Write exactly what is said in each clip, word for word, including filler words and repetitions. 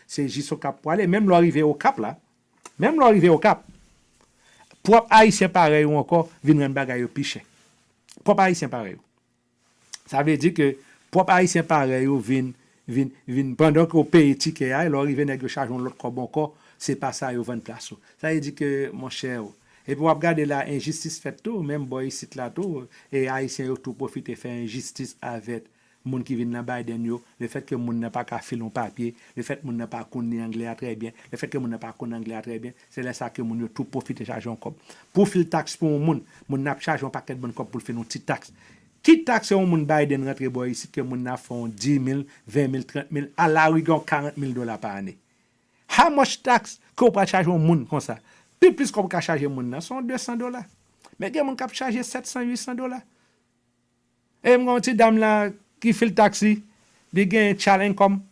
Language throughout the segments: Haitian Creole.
se jis Okap pou ale. Menm lè w rive Okap la, menm lè w rive Okap, pwòp Ayisyen parèy ou ankò vin rann bagay yo pi chè. Pwòp Ayisyen parèy ou. Sa vle di ke pwòp Ayisyen parèy ou vin, vin, vin, pandan ke w peye tikè a, lè w rive nèg yo chaje yon lòt kòb ankò, se pa sa yo vann plas ou. Sa vle di ke, monchè, epi w ap gade la, enjistis fèt tou, menm bò isit la tou, e Ayisyen yo tou pwofite fè enjistis avèk moun ki vin nan Biden yo, lefètke moun nan pa ka file yon papye, lefèt moun nan pa konn li anglè a trè byen, lefètke moun nan pa konn anglè a trè byen, se lè sa ke moun yo tou pwofite chaje yon kòb. Pou w file taks pou yon moun, moun nan ap chaje yon pakèt bann kòb pou l file yon ti taks. Ki taks yon moun Biden rantre bò isit ke moun nan ap fè yon dis mil, ven mil, trant mil, alarigon karant mil dola pa ane? How much tax ke w pral chaje yon moun konsa? Pi plis kòb w ka chaje moun nan, se yon de san dola. Men gen moun k ap chaje sèt san, uit san dola. E m gen yon ti dam la ki file taks li, li gen child income.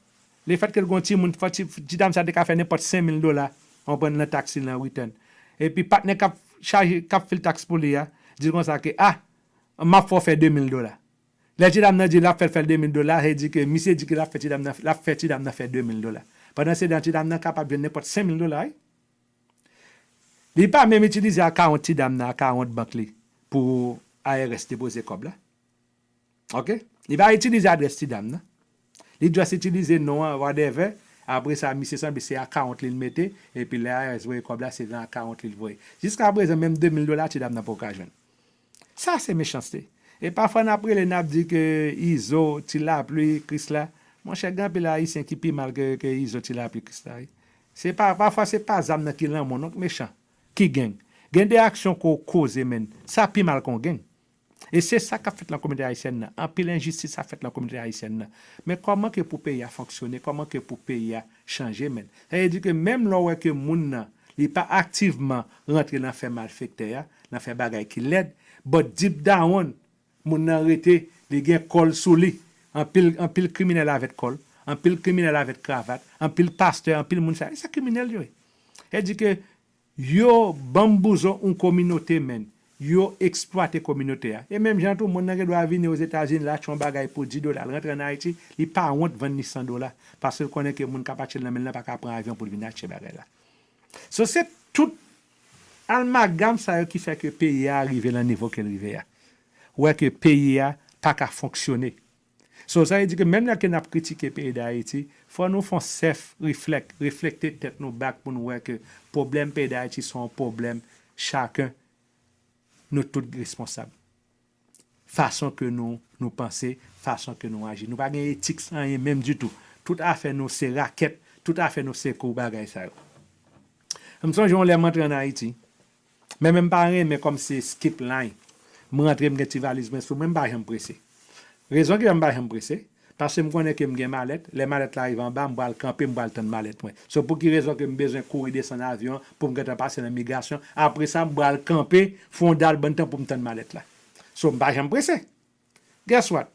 Lefètke l gen yon timoun, fò ti, ti dam sa te ka fè nenpòt senk mil dola, w konprann, nan taks li nan return. Epi patnè k ap chaje, k ap file taks pou li a, di l konsa ke, a, m ap fè w fè de mil dola. Lè ti dam nan di l ap fè l fè de mil dola, se di ke misye di ke l ap fè ti dam nan, l ap fè ti dam nan fè de mil dola. Pandan se tan, ti dam nan kapab jwenn nenpòt senk mil dola, wi. Li pa menm itilize akawont ti dam nan, akawont bank li, pou I R S depoze kòb la. Oke? Li pa itilize adrès ti dam nan. Li just itilize non an, whatever. Apre sa, misye sanble se akawont li l mete, epi lè I R S voye kòb la, se nan akawont li l voye. Jiskaprezan, menm de mil dola, ti dam nan poko ka jwenn. Sa se mechanste. E pafwa n ap rele, n ap di ke Izo, Ti Lapli, Krisla. Monchè, gen anpil Ayisyen ki pi mal ke, ke Izo, Ti Lapli, Krisla, wi. Se pa, pafwa se pa zam nan ki lanmò, non, k mechan, ki gang. Gen de aksyon ke w koze, menn. Sa pi mal ke yon gang. E se sa k ap fèt nan kominote ayisyèn nan. Anpil enjistis ap fèt nan kominote ayisyèn nan. Men kòman ke pou peyi a fonksyone, kòman ke pou peyi a chanje, menn. Sa vle di ke menm lè w wè ke moun nan, li pa aktivman rantre nan fè malfektè a, nan fè bagay ki lèd, but deep down, moun nan rete, li gen kò l sou li. Anpil, anpil kriminèl avèk kò l, anpil kriminèl avèk kravat, anpil pastè, anpil moun sa, e se kriminèl yo ye. Sa vle di ke yo banmbouzo yon kominote, menn. Yo eksplwate kominote a. E menm jan tou, moun nan gen dwa vini Ozetazini, l achte yon bagay pou dis dola, l rantre ann Ayiti, li pa wont vann li san dola, paske l konnen ke moun k ap achte l nan men l lan pa ka pran avyon pou l vin achte bagay la. So, se tout almagam sa yo ki fè ke peyi a rive nan nivo ke l rive a. Ou wè ke peyi a pa ka fonksyone. So, sa vle di ke menm lè ke n ap kritike peyi Dayiti, fò nou fè yon self reflect, reflekte tèt nou back pou nou wè ke pwoblèm peyi Dayiti se yon pwoblèm chaken, nou tout responsab. Fason ke nou, nou panse, fason ke nou aji. Nou pa gen etik anyen menm ditou. Tout afè nou se rakèt, tout afè nou se kou bagay sa yo. M sonje yon lè m antre ann Ayiti, men, men m pa renmen kòm se skip line. M rantre, m gen ti valiz mwen sou mwen, m pa janm prese. Rezon ki fè m pa janm prese, paske m konnen ke m gen malèt. Lè malèt la rive anba, m pral kanpe, m pral tann malèt mwen. So, pou ki rezon ke m bezwen kouri desann avyon an pou m gentan pase nan migrasyon? Apre sa, m pral kanpe, fè yon dal bann tan pou m tann malèt la. So, m pa janm prese. Guess what?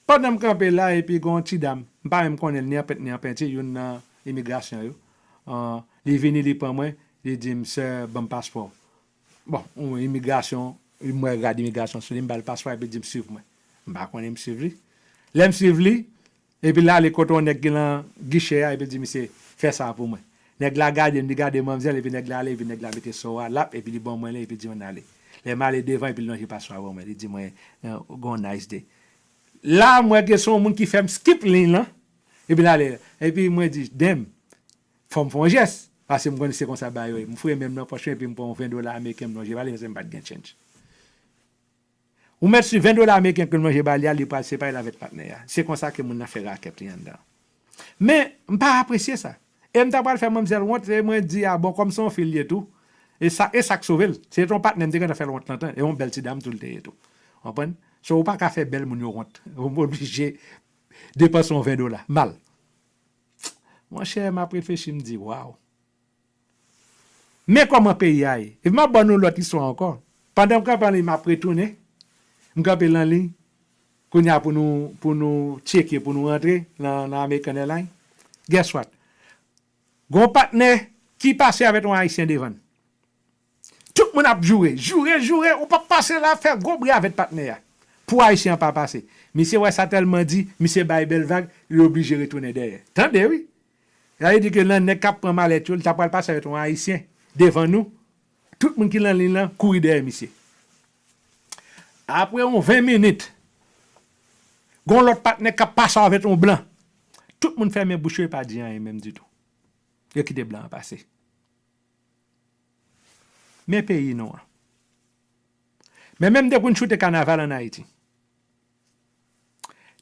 Pandan m kanpe la, epi gen yon ti dam, m pa menm konnen l ni an pent ni an penti, youn nan imigrasyon yo. Ah, li vini, li pran mwen, li di m, "Sè, ban m paspò w." Bon, yon imigrasyon, m wè rad imigrasyon sou li, m ba l paspò, epi l di m, "Swiv mwen." M pa konnen m swiv li. Lè m swiv li, epi l ale kote yon nèg ki nan gichè a, epi l di, "Misye, fè sa pou mwen." Nèg la gade m, li gade manmzèl, epi nèg la ale, epi nèg la mete sou a l ap, epi li ban mwen li, epi l di, "Ann ale." Lè m ale devan, epi l lonje paspò a ban mwen, li di mwen, "Eh, gon nice day." La, m wè ke se yon moun ki fè m skip liy lan, epi l ale. Epi mwen di, "Damn, fò m fè yon jès." Paske m konnen se konsa bagay yo ye. M fouye men m nan pòch mwen, epi m pran yon ven dola ameriken, m lonje ba li, paske m pa t gen change. Ou mèt swiv ven dola ameriken ke l lonje ba li a, li pral separe l avèk patnè a. Se konsa ke moun nan fè rakèt li anndan. Men, m pa apresye sa. E m ta pral fè manmzèl wont, e mwen di, "A bon, kòm se yon fi l ye tou." E sa, e sa k sove l. Se te yon patnè m te gentan fè l wont lontan, e yon bèl ti dam tou l te ye tou. Konprann? So, ou pa ka fè bèl moun yo wont. Ou oblije depanse yon ven dola. Mal. Monchè, m ap reflechi, m di, "Waw." Men kòman peyi a ye. Epi m ap ba nou lòt istwa ankò. Pandan m kanpe an liy, m ap retounen. M kanpe nan liy. Kounye a pou nou, pou nou tcheke, pou nou rantre nan, nan American Airlines. Guess what? Gon patnè ki pase avèk yon Ayisyen devan l. Tout moun ap joure, joure, joure, ou p ap pase la, fè gwo bri avèk patnè a. Pou Ayisyen an pa pase. Misye wè sa tèlman di, misye bay bèl vag, li oblije retounen dèyè. Tande, wi. Sa vle di ke nan nèg k ap pran malèt yo, li ta pral pase avèk yon Ayisyen devan nou. Tout moun ki nan liy lan kouri dèyè misye. Apre yon ven minit, gen yon lòt patnè k ap pase avèk yon blan. Tout moun fèmen bouch yo, yo pa di anyen menm ditou. Yo kite blan an pase. Men peyi nou an. Men menm depi n choute kanaval ann Ayiti.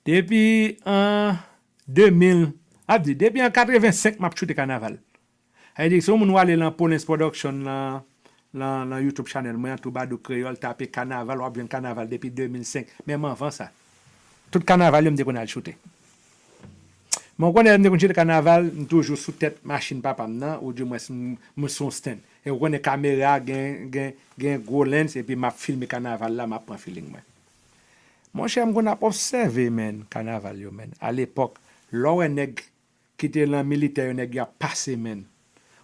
Depi an de mil, ap di, depi an katrevensenk m ap choute kanaval. Sa vle di, si yon moun w ale nan Polens Production, nan, nan, nan YouTube channel mwen an, Troubadour Kreyòl, tape kanaval, w ap jwenn kanaval depi de mil senk, menm anvan sa. Tout kanaval yo, m te konn al choute. Men w konnen, lè m te konn choute kanaval, m toujou sou tèt machin papa m nan, oudimwens m, m sou yon stand. E w konnen kamera, gen, gen, gen gwo lens, epi m ap filme kanaval la, m ap pran feeling mwen. Monchè, m konn ap obsève, menn, kanaval yo, menn. Alepòk, lè w wè nèg ki te nan militè yo, nèg yo ap pase, menn.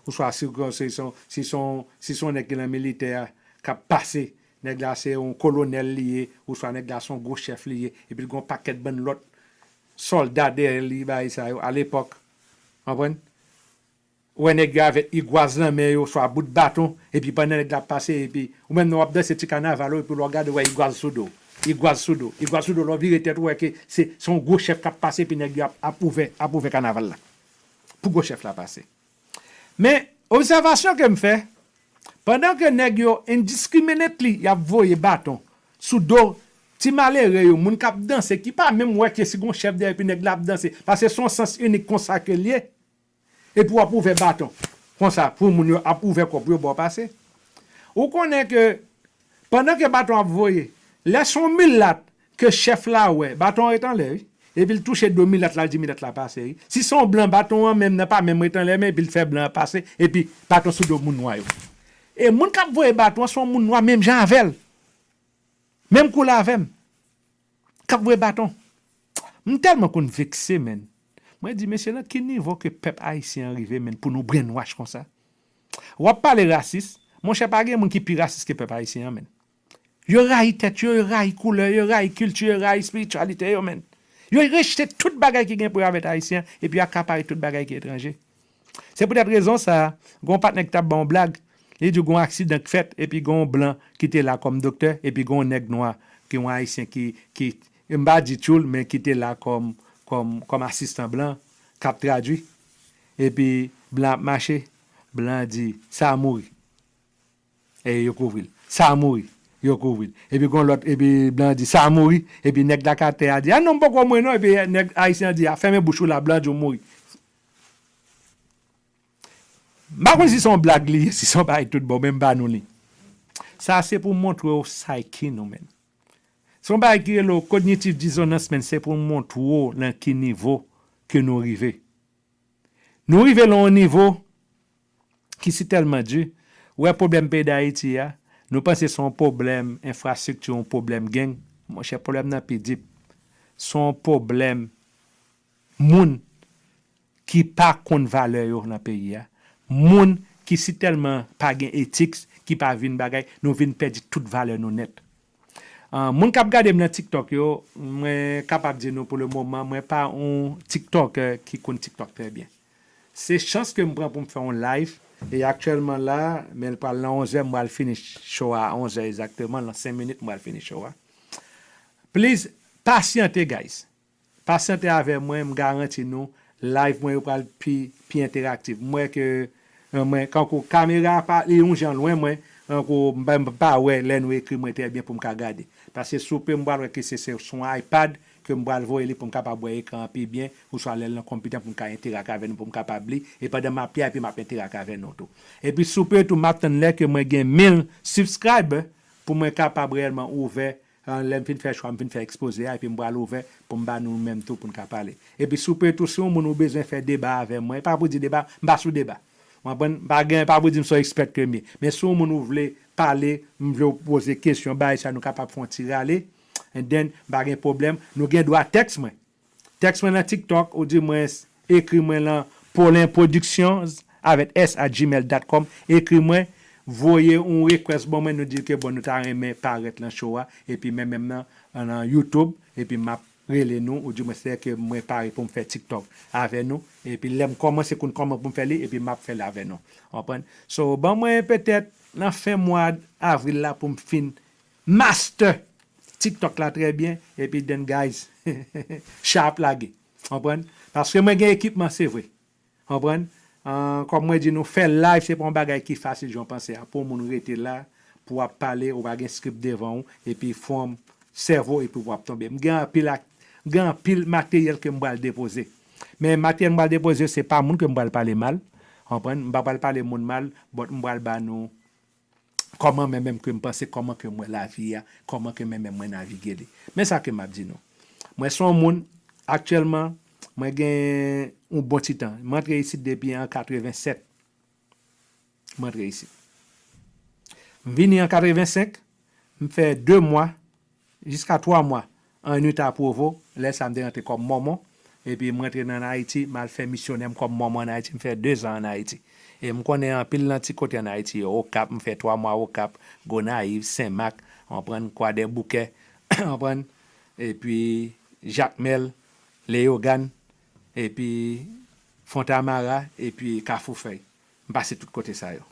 Oswa si, si se yon, si se yon, si se yon nèg ki nan militè a k ap pase, nèg la se yon kolonèl li ye, oswa nèg la se yon gwo chèf li ye, epi l gen yon pakèt bann lòt sòlda dèyè li, bagay sa yo, alepòk. Konprann? Ou wè nèg yo avèk igwaz nan men yo, oswa bout baton, epi pandan nèg la ap pase, epi ou menm nan w ap danse ti kanaval ou, epi lè w gade, ou wè igwaz sou do w. Igwaz sou do w. Igwaz sou do w, lè w vire tèt, ou wè ke se, se yon gwo chèf k ap pase, epi nèg yo ap, ap ouvè, ap ouvè kanaval la. Pou gwo chèf la pase. Men, obsèvasyon ke m fè, pandan ke nèg yo indiscriminately y ap voye baton sou do ti malere yo, moun k ap danse, ki pa menm wè ke si gon chèf dèyè epi nèg la ap danse, paske se yon sans inik konsa ke l ye, epi w ap ouvè baton konsa pou moun yo ap ouvè kò pou yo ba w pase. Ou konnen ke pandan ke baton ap voye, lè se yon milat ke chèf la wè, baton an ret anlè, wi. Epi l touche do milat la, l di milat la pase, wi. Si se yon blan, baton an menm nan pa menm ret anlè, men epi l fè blan an pase, epi baton sou do moun nwa yo. E moun k ap voye baton an, se yon moun nwa menm jan avè l. Menm koulè avè m. K ap voye baton. M tèlman konn vekse, menn. Mwen di, mesye, nan ki nivo ke pèp ayisyen an rive, menn, pou nou brainwash konsa? W ap pale rasis, monchè, pa gen moun ki pi rasis ke pèp ayisyen an, menn. Yo rayi tèt yo, yo rayi koulè, yo rayi kilti, yo rayi espirityalite yo, menn. Yo rejte tout bagay ki gen pou wè avèk ayisyen, epi yo akapare tout bagay ki etranje. Se poutèt rezon sa a, gen yon patnè ki t ap ban yon blag, li di gen yon aksidan k fèt, epi gen yon blan ki te la kòm doktè, epi gen yon nèg nwa, ki yon ayisyen ki, ki, m pa di tchoul, men ki te la kòm, kòm, kòm asistan blan, k ap tradui. Epi blan ap mache, blan di, sa a mouri. E yo kouvri l. Sa a mouri. Yo kouvri l. Epi gon lòt, epi blan di, sa a mouri. Epi nèg la k atè a di, a non, m poko mouri non. Epi nèg ayisyen an di, a fèmen bouch ou la, blan di w mouri. M pa konn si se yon blag li ye, si se yon bagay tout bon, men m ba nou li. Sa se pou montre w psyche nou, menn. Se yon bagay ki rele w cognitive dissonance, menn, se pou montre w nan ki nivo ke nou rive. Nou rive nan yon nivo ki si tèlman di, ou wè pwoblèm peyi Dayiti a, nou panse se yon pwoblèm enfrastrikti, yon pwoblèm gang. Monchè, pwoblèm nan pi deep. Se yon pwoblèm moun ki pa konn valè yo nan peyi a. Moun ki si tèlman pa gen ethics, ki pa vin bagay, nou vin pèdi tout valè nou nèt. Ah, moun k ap gade m nan TikTok yo, mwen kapab di nou pou le moman, mwen pa yon TikToker ki konn TikTok trè byen. Se chans ke m pran pou m fè yon live, e aktyèlman la, men l pral nan onzè, m pral fini show a onzè egzakteman, nan senk minit m pral fini show a. Please, pasyante, guys. Pasyante avè mwen, m garanti nou, live mwen yo pral pi, pi enteraktif. M wè ke, eh, mwen, kankou kamera pa, li yon jan lwen mwen, kankou m pa, m pa wè lè nou ekri mwen trè byen pou m ka gade. Paske sou pe m pral wè ke se, se sou iPad ke m pral voye li pou m kapab wè ekran an pi byen, oswa lè l nan konpitè pou m ka enterak avè nou, pou m kapab li, e pandan m ap li a, epi m ap enterak avè nou tou. Epi sou pe tou, m ap tann lè ke mwen gen mil subscriber pou mwen kapab reyèlman ouvè Ah, lè m fin fè chwa, m fin fè ekspoze a, epi m pral ouvè pou m ba nou menm tou pou n ka pale. Epi si w pe tou, si yon moun ou bezwen fè deba avè mwen, pa pou di deba, m pa sou deba. W konprann? M pa gen, pa pou di m se yon expert ke m ye. Men si yon moun ou vle pale, m vle w poze kesyon, bagay sa nou kapab fè yon ti rale, and then, m pa gen pwoblèm. Nou gen dwa tèks mwen. Tèks mwen nan TikTok, oudimwens, ekri mwen lan Paulin Productions avèk S at gmail dot com. Ekri mwen, voye yon request ban mwen, nou di ke bon, nou ta renmen parèt lan show a, epi men menm nan, nan YouTube, epi m ap rele nou, oudimwens lè ke mwen pare pou m fè TikTok avè nou, epi lè m kòmanse konn kòman pou m fè li, epi m ap fè l avè nou. Konprann? So, ban mwen petèt nan fen mwa avril la pou m fin master TikTok la trè byen, epi then guys, cha ap lage. Konprann? Paske mwen gen ekipman, se vre. Konprann? An, kòm mwen di nou, fè live, se pa yon bagay ki fasil jan w panse a. Pou yon moun rete la, pou w ap pale, ou pa gen script devan w, epi fòm sèvo, epi w ap tonbe. M gen anpil ak, m gen anpil materyèl ke m pral depoze. Men materyèl m pral depoze yo, se pa moun ke m pral pale mal. Konprann? M pa pral pale moun mal, but m pral ba nou kòman mwen menm ke m panse, kòman ke m wè lavi a, kòman ke mwen menm mwen navige li. Men sa ke m ap di nou. Mwen se yon moun, aktyèlman, mwen gen yon bon ti tan. M antre isit depi an katreven sèt. M antre isit. M vini an katreven senk, m fè de mwa, jiska twa mwa, an Utah Provo, lè sa m te rantre kòm Mòmon, epi m rantre nan Ayiti, m al fè misyonè m kòm Mòmon an Ayiti, m fè de zan an Ayiti. E m konnen anpil nan ti kote an Ayiti yo, Okap, m fè twa mwa Okap, Gonayiv, Senmak, w konprann, Kwadèboukè, w konprann, epi Jakmèl, Leyogàn, epi Fontamara, epi Kafou Fèy. M pase tout kote sa yo.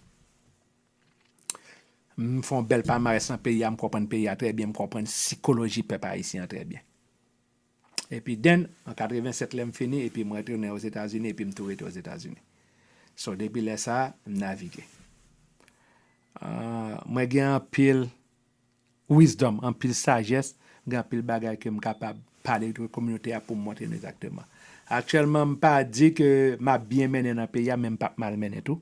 M fè yon bèl palmarès nan peyi a, m konprann peyi a trè byen, m konprann sikoloji pèp ayisyen an trè byen. Epi then, an katreven sèt lè m fini, epi m retounen Ozetazini, epi m tou rete Ozetazini. So, depi lè sa a, m navige. Ah, mwen gen anpil wisdom, anpil sajès, m gen anpil bagay ke m kapab pale de kominote a pou m montre nou egzakteman. Aktyèlman, m pa di ke m ap byen mennen nan peyi a, men m p ap mal mennen tou.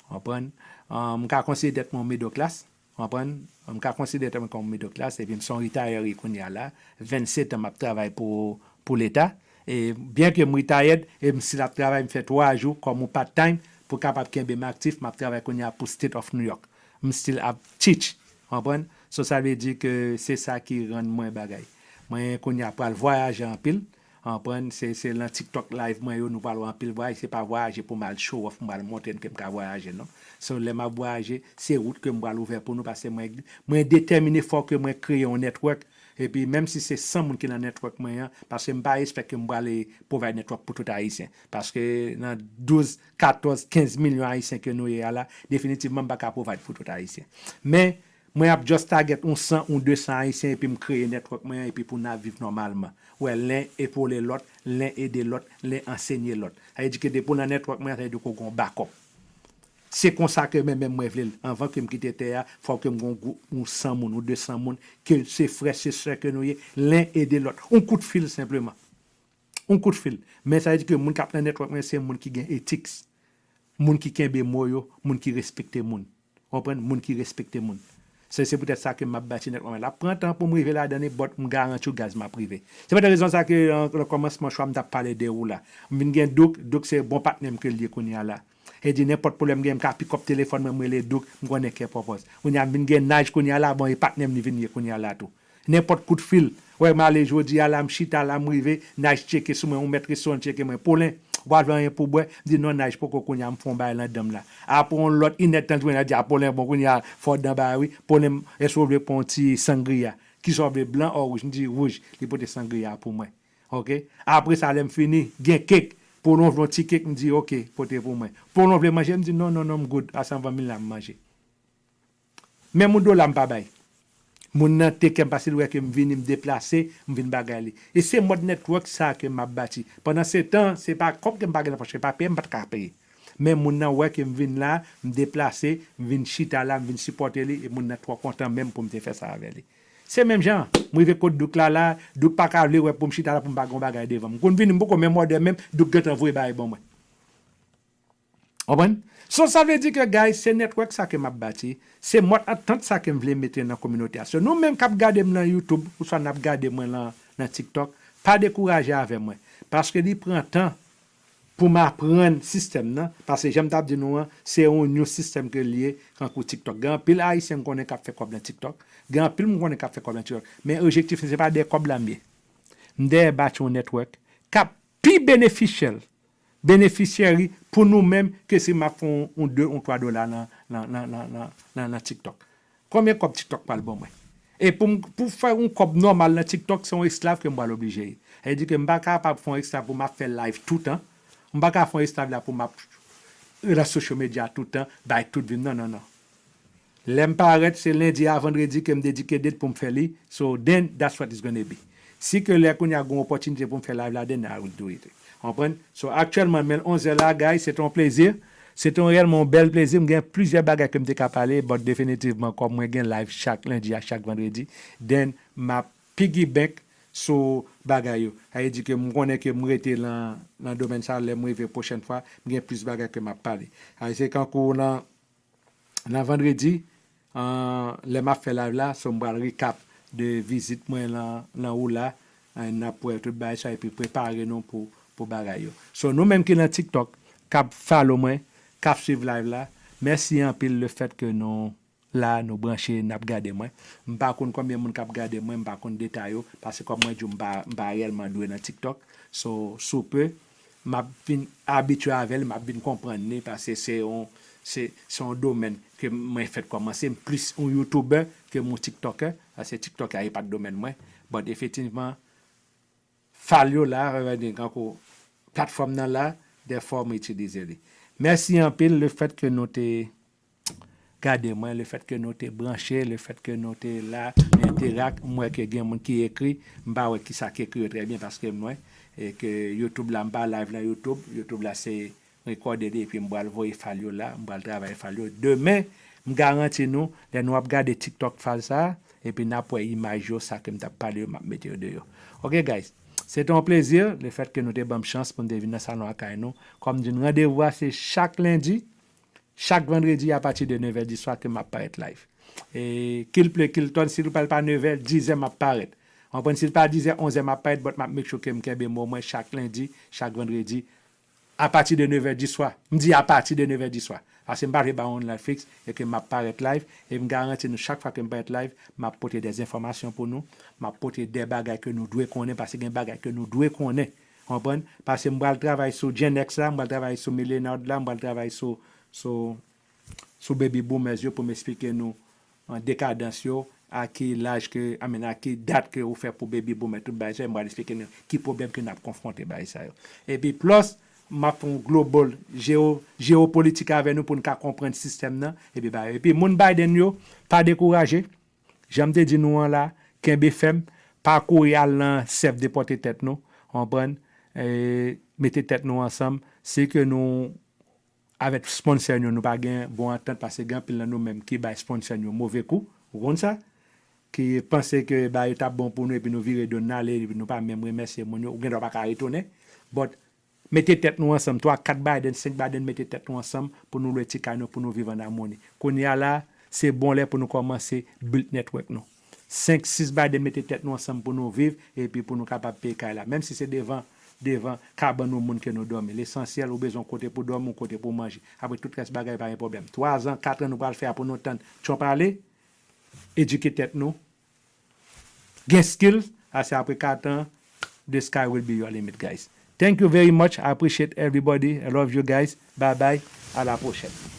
Konprann? Ah, m ka konsidere tèt mwen yon middle class. Konprann? M ka konsidere tèt mwen kòm middle class, epi m se yon retiree kounye a la. Vennsetan m ap travay pou, pou Leta. E byen ke m retired, e m still ap travay, m fè twa jou kòm yon part time pou kapab kenbe m aktif, m ap travay kounye a pou State of New York. M still ap teach. Konprann? So, sa vle di ke se sa ki rann mwen bagay. Mwen kounye a pral vwayaje anpil. Konprann? Se, se nan TikTok live mwen yo, nou pral wè anpil vwayaj. Se pa vwayaje pou m al show off, m pral montre n ke m ka vwayaje, non. So, lè m ap vwayaje, se wout ke m pral ouvè pou nou, paske mwen, mwen detèmine fò ke mwen kreye yon network. Epi, menm si se san moun ki nan network mwen an, paske m pa espè ke m prale provide network pou tout Ayisyen. Paske nan douz, katòz, kenz milyon Ayisyen ke nou ye a la, definitivman, m pa ka provide pou tout Ayisyen. Men, mwen ap just target yon san, yon de san Ayisyen, epi m kreye network mwen an, epi pou n ap viv nòmalman. Wè, len epole lòt, len ede lòt, len ansenye lòt. Sa vle di ke depi w nan network mwen an, sa vle di ke w gen yon backup. Se konsa ke mwen menm mwen vle l. Anvan ke m kite tè a, fò ke m gen yon gwoup, yon san moun, yon de san moun, ke se frè, se sè ke nou ye, len ede lòt. Yon kout fil senpleman. Yon kout fil. Men sa vle di ke moun k ap nan network mwen, se moun ki gen ethics. Moun ki kenbe mo yo, moun ki respekte moun. Konprann? Moun ki respekte moun. Se, se poutèt sa ke m ap bati network mwen. L ap pran tan pou m rive ladan li, but m garanti w, guys, m ap rive. Se poutèt rezon sa ke, an, nan kòmansman chwa m t ap pale de ou la. M vin gen Douk, Douk se bon patnè m ke l ye kounye a la. E di nenpòt pwoblèm gen, m ka pick up telefòn mwen, m rele Douk, m konnen kè pòpòz. Kounye a m vin gen Naj kounye a la, bon, e patnè m li vin ye kounye a la tou. Nenpòt kout fil, wè m ale jodi a la, m chita la, m rive, Naj tcheke sou mwen, yon mèt restoran tcheke mwen, Polen, w pral vle anyen pou bwè? M di non, Naj, poko kounye a, m fè yon bagay nan dan m la. Apre yon lòt inèdtan, l jwenn la, di, a, Polen, bon, kounye a, fò w dan bagay wi. Polen, èske w vle pran yon ti sangria? Kisa w vle, blan or wouj? M di wouj, li pote sangria pou mwen. Oke? Apre sa, lè m fini, gen kèk, Polen vle yon ti kèk, m di oke, pote pou mwen. Polen vle manje? M di non, non, non, m good, ase anvan m vin la, m manje. Menm yon dola m pa bay. Moun nan te kè m paske l wè ke m vini, m deplase, m vin bagay li. E se mòd network sa ke m ap bati. Pandan se tan, se pa kòb ke m pa gen nan pòch, se pa peye m pa t ka peye. Men moun nan wè ke m vin la, m deplase, m vin chita la, m vin sipòte li, e moun nan twò kontan menm pou m te fè sa avè li. Se menm jan, m rive kot Douk la la, Douk pa ka vle wè pou m chita la pou m pa gen yon bagay devan m. M konn vini, m poko menm òdè menm, Douk gentan voye bagay ban mwen. Konprann? So, sa vle di ke, guys, se network sa ke m ap bati, se mòd antant sa ke m vle mete nan kominote a. So, nou menm k ap gade m nan YouTube, ouswa n ap gade mwen lan, nan TikTok, pa dekouraje avè mwen. Paske li pran tan pou m aprann sistèm nan, paske jan m t ap di nou an, se yon new sistèm ke l ye, kankou TikTok. Gen anpil Ayisyen m konnen k ap fè kòb nan TikTok, gen anpil moun konnen k ap fè kòb nan TikTok, men objektif mwen se pa dèyè kòb la m ye. M dèyè bati yon network k ap pi beneficial, beneficiary pou nou menm ke si m ap fè yon, yon de, yon twa dola nan, nan, nan TikTok. Konbyen kòb TikTok pral ban mwen? E pou m pou fè yon kòb nòmal nan TikTok, se yon esklav ke m pral oblije ye. Sa vle di ke m pa kapab fè yon esklav pou m ap fè live toutan. M pa ka fè yon esklav la pou m ap ret nan social media toutan, bay tout vi m. Non, non, non. Lè m parèt, se lendi a vandredi ke m dedike date pou m fè li. So, then, that's what it's gonna be. Si ke lè kounye a gen yon opòtinite pou m fè live la, then I will do it. Konprann? So, aktyèlman, men onzè la, guys, se te yon plezi. Se te yon reyèlman yon bèl plezi. M gen plizyè bagay ke m te ka pale, but definitivman, kòm mwen gen live chak lendi a chak vandredi, then m ap piggyback sou bagay yo. Sa vle di ke m konnen ke m rete nan, nan domèn sa, lè m rive pwochèn fwa, m gen plis bagay ke m ap pale. Sa vle di se kankou nan, nan vandredi, an, lè m ap fè live la, so m pral recap de vizit mwen nan, nan ou la, an, n ap wè tout bagay sa, epi prepare nou pou, pou bagay yo. So, nou menm ki nan TikTok, k ap follow mwen, k ap swiv live la, mèsi anpil le fèt ke nou la, nou branche, n ap gade mwen. M pa konn konbyen moun k ap gade mwen, m pa konn detay yo, paske kòm mwen di w, m pa, m pa reyèlman dwe nan TikTok. So, sou pe, m ap vin abitye avè l, m ap vin konprann li, paske se yon, se, se yon domèn ke mwen fèt kòmanse. M plis yon YouTuber ke m yon TikToker, paske TikTok a, e pa t domèn mwen. But efektivman, fal yo la, kankou platfòm nan la, dèfwa m itilize li. Mèsi anpil le fèt ke nou te gade mwen, le fèt ke nou te branche, le fèt ke nou te la, nou enterak, m wè ke gen moun ki ekri, m pa wè kisa ki ekri yo trè byen paske m lwen, e ke YouTube la, m pa live nan YouTube, YouTube la se rekòde li epi m pral voye fal yo la, m pral travay fal yo. Demen, m garanti nou, lè nou ap gade TikTok fal sa, epi n ap wè imaj yo, sa ke m t ap pale yo, m ap mete yo deyò. Ok, guys, se te yon plezi, le fèt ke nou te ban m chans pou m te vin nan salon akay nou. Kòm di n, randevou a se chak lendi, chak vandredi apati de nevè di swa ke m ap parèt live. E, kil ple, kil tòn, si l pral pa nevè, dizè m ap parèt. Konprann, si l pa dizè, onzè m ap parèt, but m ap make sure ke m kenbe mo mwen chak lendi, chak vandredi, apati de nevè di swa. M di apati de nevè di swa. Paske m pa vle ba yon lè fiks e ke m ap parèt live. E m garanti nou chak fwa ke m parèt live, m ap pote de enfòmasyon pou nou. M ap pote de bagay ke nou dwe konnen, paske gen bagay ke nou dwe konnen. Konprann? Paske m pral travay sou Gen X la, m pral travay sou Millennial la, m pral travay sou, sou, sou Baby Boomers yo pou m eksplike nou an dekadans yo, a ki laj ke, I mean, a ki dat ke ou fè pou baby boomer, tout bagay sa yo, m pral eksplike nou ki pwoblèm ke n ap konfwonte bagay sa yo. Epi plus, m ap fè yon global jeo, jeopolitik avè nou pou n ka konprann sistèm nan, epi bagay. Epi moun Biden yo, pa dekouraje. Jan m te di nou an la, kenbe fèm, pa kouri al nan sèf depòte tèt nou, konprann? E, mete tèt nou ansanm, si ke nou avèk sponsor nou, nou pa gen bon antant, paske gen anpil nan nou menm ki bay sponsor nou move kou, ou konn sa, ki panse ke ba yo t ap bon pou nou, epi nou vire do n ale, epi nou pa menm remèsye moun yo, ou gen dwa pa ka retounen, but mete tèt nou ansanm, twa, kat Biden, senk Biden, mete tèt nou ansanm pou nou lwe ti kay nou, pou nou viv an amoni. Kounye a la, se bon lè pou nou kòmanse build network nou. Senk, sis Biden mete tèt nou ansanm pou nou viv, epi pou nou kapab peye kay la. Menm si se devan, devan kabann yon moun ke nou dòmi. Lesansyèl, ou bezwen yon kote pou dòmi, yon kote pou manje. Apre tout rès bagay pa gen pwoblèm. Twa zan, kat an nou pral fè a pou nou tann Trump ale, edike tèt nou, gen skill, ase apre kat an, the sky will be your limit, guys. Thank you very much. I appreciate everybody. I love you guys. Bye bye. À la prochaine.